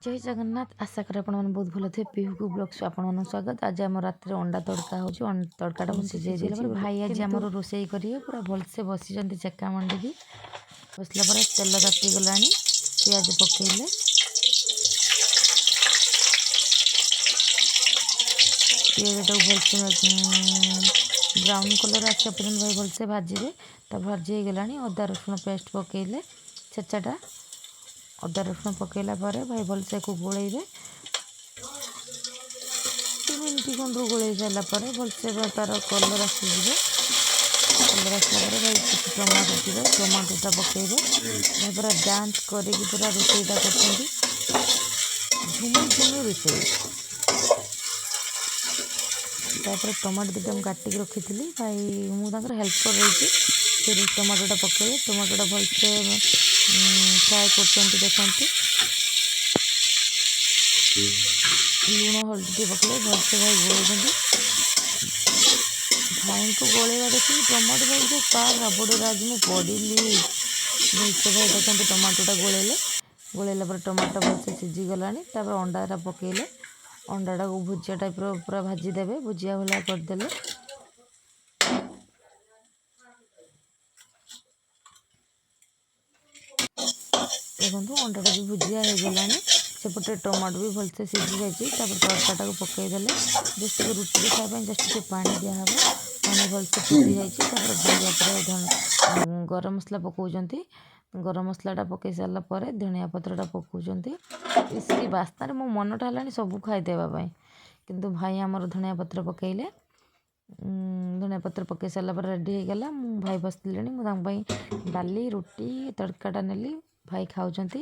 ଜୟ ଜଗନ୍ନାଥ। ଆଶା କରେ ଆପଣମାନେ ବହୁତ ଭଲ ଥିବେ। ପିହୁକୁ ବ୍ଲଗ୍ସ ଆପଣମାନଙ୍କୁ ସ୍ୱାଗତ। ଆଜି ଆମ ରାତିରେ ଅଣ୍ଡା ତଡ଼କା ହେଉଛି। ତଡ଼କାଟା ମୁଁ ସିଝେଇ ଦେଇଛି। ଭାଇ ଆଜି ଆମର ରୋଷେଇ କରିବେ। ପୁରା ଭଲସେ ବସିଛନ୍ତି ଚେକା ମଣ୍ଡିକି। ବସିଲା ପରେ ତେଲ ତାତିଗଲାଣି, ପିଆଜ ପକେଇଲେ। ପିଆଜଟାକୁ ଭଲସେ ବ୍ରାଉନ୍ କଲର୍ ଆସିବା ପର୍ଯ୍ୟନ୍ତ ଭାଇ ଭଲସେ ଭାଜିବେ। ତା ଭାଜି ହେଇଗଲାଣି। ଅଦା ରସୁଣ ପେଷ୍ଟ ପକେଇଲେ, ଛେଚାଟା। ଅଦା ରସୁଣ ପକେଇଲା ପରେ ଭାଇ ଭଲସେ ଆକୁ ଗୋଳେଇବେ। 2 ମିନିଟ୍ ଖଣ୍ଡରୁ ଗୋଳେଇ ସାରିଲା ପରେ ଭଲସେ ତାର କଲର୍ ଆସିଯିବ। କଲର୍ ଆସିଲା ପରେ ଭାଇ କିଛି ଟମାଟୋ ଥିବ, ଟମାଟୋଟା ପକେଇବେ। ଭାଇ ପୁରା ଡ୍ୟାନ୍ସ କରିକି ପୁରା ରୋଷେଇଟା କରୁଛନ୍ତି, ଝୁମି ଝୁମି ରୋଷେଇ। ତାପରେ ଟମାଟୋ ଦୁଇଟା ମୁଁ କାଟିକି ରଖିଥିଲି ଭାଇ, ମୁଁ ତାଙ୍କର ହେଲ୍ପର ରହିଛି। ସେ ଟମାଟୋଟା ପକେଇଲେ, ଟମାଟୋଟା ଭଲସେ ଫ୍ରାଏ କରୁଛନ୍ତି ଦେଖନ୍ତୁ। ଲୁଣ ହଳଦୀ ଟିକେ ପକେଇଲେ, ଭଲସେ ଭାଇ ଗୋଳଉଛନ୍ତି। ଭାଇଙ୍କୁ ଗୋଳେଇବା ଦେଖିକି ଟମାଟୋ ଭାଇ ଯେଉଁ କା ହାବୁଡ଼ରେ ଆଜି ମୁଁ ପଡ଼ିଲି। ଭଲସେ ଭାଇ ଦେଖନ୍ତୁ ଟମାଟୋଟା ଗୋଳେଇଲେ। ଗୋଳେଇଲା ପରେ ଟମାଟୋ ଭଲସେ ସିଝିଗଲାଣି। ତାପରେ ଅଣ୍ଡାଟା ପକେଇଲେ। ଅଣ୍ଡାଟାକୁ ଭୁଜିଆ ଟାଇପ୍ର ପୁରା ଭାଜିଦେବେ, ଭୁଜିଆ ଭଳିଆ କରିଦେଲେ। ଦେଖନ୍ତୁ, ଅଣ୍ଡାଟା ବି ଭୁଜିଆ ହେଇଗଲାଣି। ସେପଟେ ଟମାଟୋ ବି ଭଲସେ ସିଝି ଯାଇଛି। ତାପରେ ତଡ଼କାଟାକୁ ପକେଇଦେଲେ। ଜଷ୍ଟ ଟିକେ ରୁଟିରେ ଖାଇବା ପାଇଁ ଜଷ୍ଟ ଟିକେ ପାଣି ଦିଆହେବ। ପାଣି ଭଲସେ ଫୁଟି ଯାଇଛି। ତାପରେ ଭାଇ ଉପରେ ଗରମ ମସଲା ପକାଉଛନ୍ତି। ଗରମ ମସଲାଟା ପକାଇ ସାରିଲା ପରେ ଧନିଆ ପତ୍ରଟା ପକାଉଛନ୍ତି। ଇସ୍, ବାସ୍ନାରେ ମୋ ମନଟା ହେଲାଣି ସବୁ ଖାଇଦେବା ପାଇଁ। କିନ୍ତୁ ଭାଇ ଆମର ଧନିଆ ପତ୍ର ପକାଇଲେ। ଧନିଆ ପତ୍ର ପକାଇ ସାରିଲା ପରେ ରେଡ଼ି ହେଇଗଲା। ମୁଁ ଭାଇ ବସିଲେଣି, ମୁଁ ତାଙ୍କ ପାଇଁ ଡାଲି, ରୁଟି, ତଡ଼କାଟା ନେଲି। ଭାଇ ଖାଉଛନ୍ତି।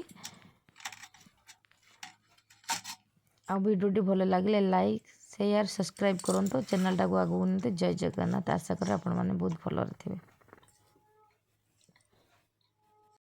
ଆଉ ଭିଡ଼ିଓଟି ଭଲ ଲାଗିଲେ ଲାଇକ୍, ସେୟାର, ସବସ୍କ୍ରାଇବ୍ କରନ୍ତୁ। ଚ୍ୟାନେଲଟାକୁ ଆଗକୁ ନିଅନ୍ତୁ। ଜୟ ଜଗନ୍ନାଥ। ଆଶା କରେ ଆପଣମାନେ ବହୁତ ଭଲରେ ଥିବେ।